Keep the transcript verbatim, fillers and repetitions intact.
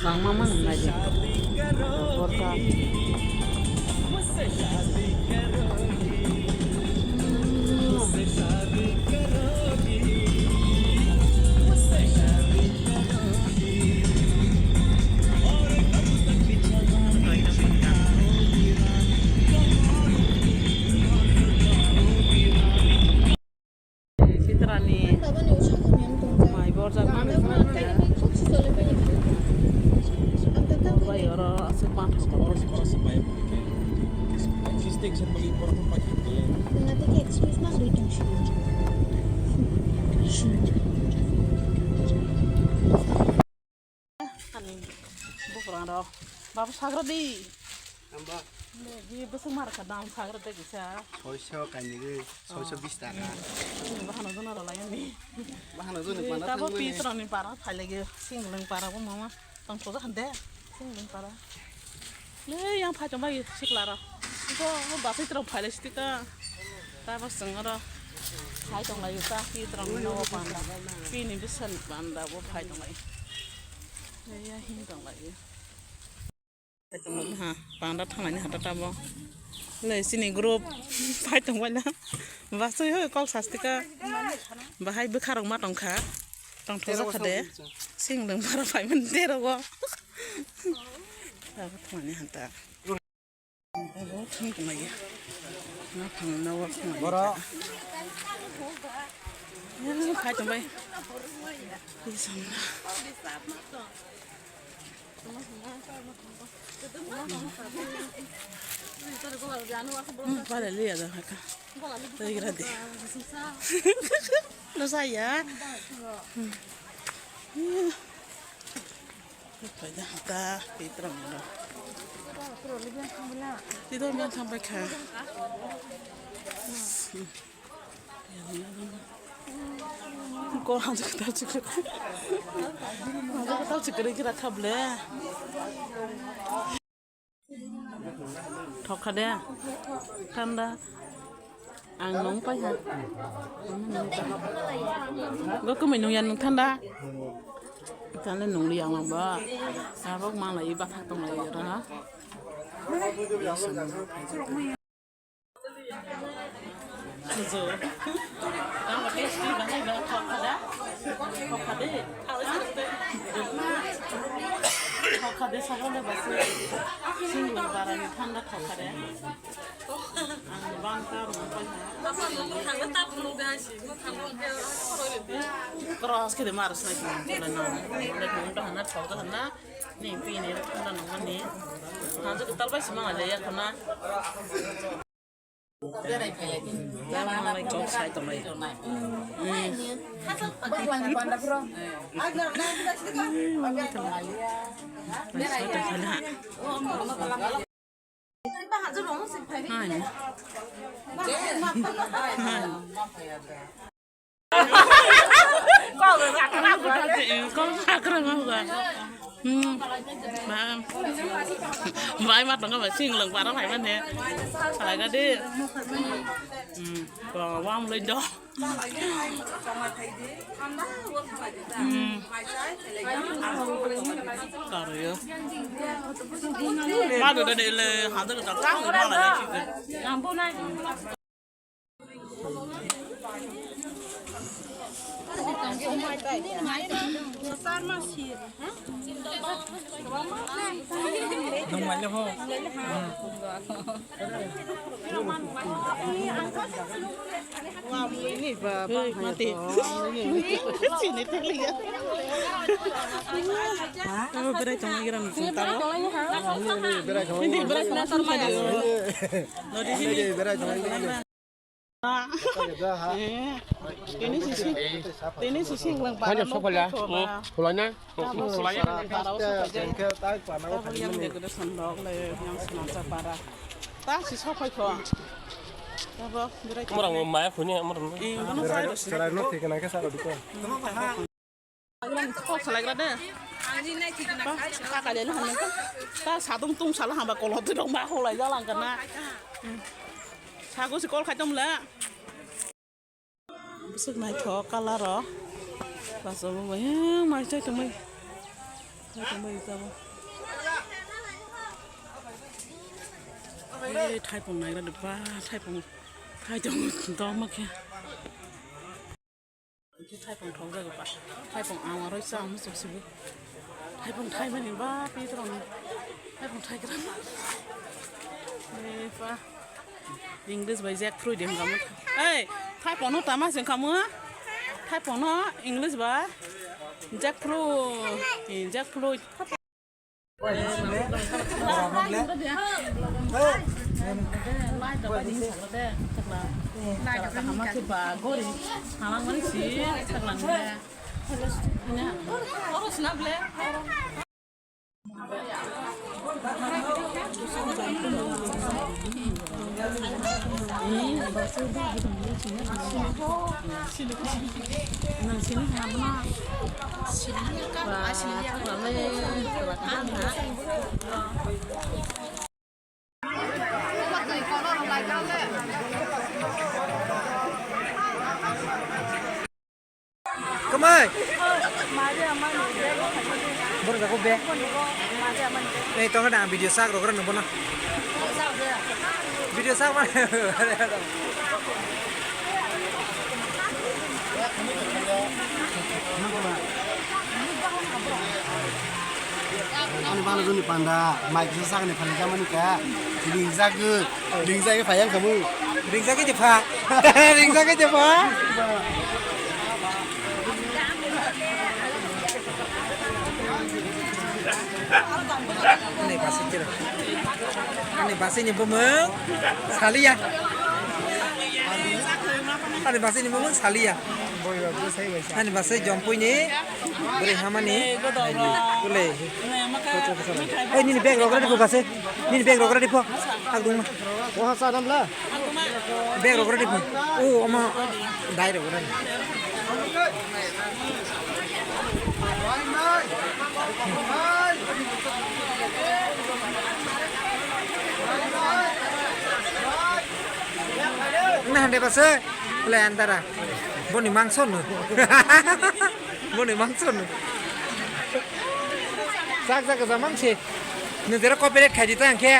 Swkang ma mang nai di. Borok. Chitrani mai borjak nang bai oro aswk manthok. Ani bukurang rok. Babu sagra di. Amba. Di bwswk mar kha dam sagra de kisa. Soiso kainwi, soiso bis taka. Bahano jona rwlai ani. Bahano jona mana tabo thangmani. Pitroni para phailagi, singleng para bo mama. Tang thoja hande, singleng para. Le yang phai tongbai sikla rok. Bo, bo basai trok phailai stika. Tabo sengoro. Phai tonglai ta pitroni no panda. Pini bisan panda bo phai tonglai. Ya, ya, hin tong lai. Ha, panda thanglai ni hata tabo. Le, sini group phai tong bai na. Basai hoi kok sastika. Bahai bwkha rok ma tong kha. Tong thosa kha de. Sing dong para phai man de rogo. Tabo thanglai ni hata. Abo thung tong lai ya. Na phang na wa phang lai. Boro. Ya, phai tong bai. Isam na. Hmm, pala liya da haka. Taigra de. No saya. Hmm. Paida haka, pitra mula. Tidak yang sampai kha. Kok hajak kata cik. Hajak kata cik kira kira kha ble. Thok kha de. Thanda. Ang nung pai ha. Go kumui nung ya nung thanda. Thanda nung li ang ba. Sabok mang lai ba thak tong lai ra. Kuzu. Ang tasty bahai ba thok kha da. Thok kha de. Thok kha de sabok le ba se. Sing bara ni thanda thok kha de. Cross khe de mar sai ko na. Ni pini thanda nang ni. Hanjo ko tal bai sima le ya khona. Berai khalai. Berai khalai. Bai ma tongo bai sing leng para bai mane. Salai ga de. Hmm. Ko wam loi do. Hmm. Karo yo. Ma do de le ha do ta ta ma la. Mati. Sini teliya. Oh, berai tong lagi ram taro. Ini berai tong lagi. Nodi sini. Berai tong lagi. Tini sisi, tini sisi lang para. Hanya sok pala. Pulanya. Pulanya. Para. Yang decoration dok le yang senasa para. Ta si sok pai ko. Abo berai. Murang maya khuni murang. Eh, mana saya. Sarai no thik na ke saro diko. Kok salai gra de. Ka ka le na. Ta sadung tung sala hamba kolo tu dong ba holai jalang kana. Sago si kol khai tom la. Bwswk naithok colour o. Bachabo bai, hmm, mai chai tongbai. Chai tongbai jabo. Ei, thaipung naigra de ba, thaipung, thaipung doma khe. Thaipung thok jago ba. Thaipung ang aro sa ang muchuk sibu. Thaipung thaimani ba, pi tong. Thaipung thaigra. Ei, ba. English bai jackfruit de hwnka mo. Ei, thaipung no tama se hwnka mo? Thaipung no English bai jackfruit, eh, jackfruit. Kamai. Borok jago be. Ei, tong da video sak rok rok bono. Video sak mane. Ani bana joni panda, mai kisa sakni panda jamani ka, ringjagwi, ringjagwi phai ang khamu. Ringjagwi je pha. Ringjagwi je pha. Ani basi kira. Ani basi ni bumung saliya. Ani basi ni bumung saliya. Ani basi jompui ni. Bwrwi hamani. Bwle. Oi, nini bag rok ready pho base. Nini bag rok ready pho. Agdung ma. Waha sa dam la. Bag rok ready pho. O, omo dai rok ready. Wngna hande base. Bwle antara. Boni mangso no. Boni mangso no. Sak sak jamang se. Nijera copyright khai di ta hwnkhe.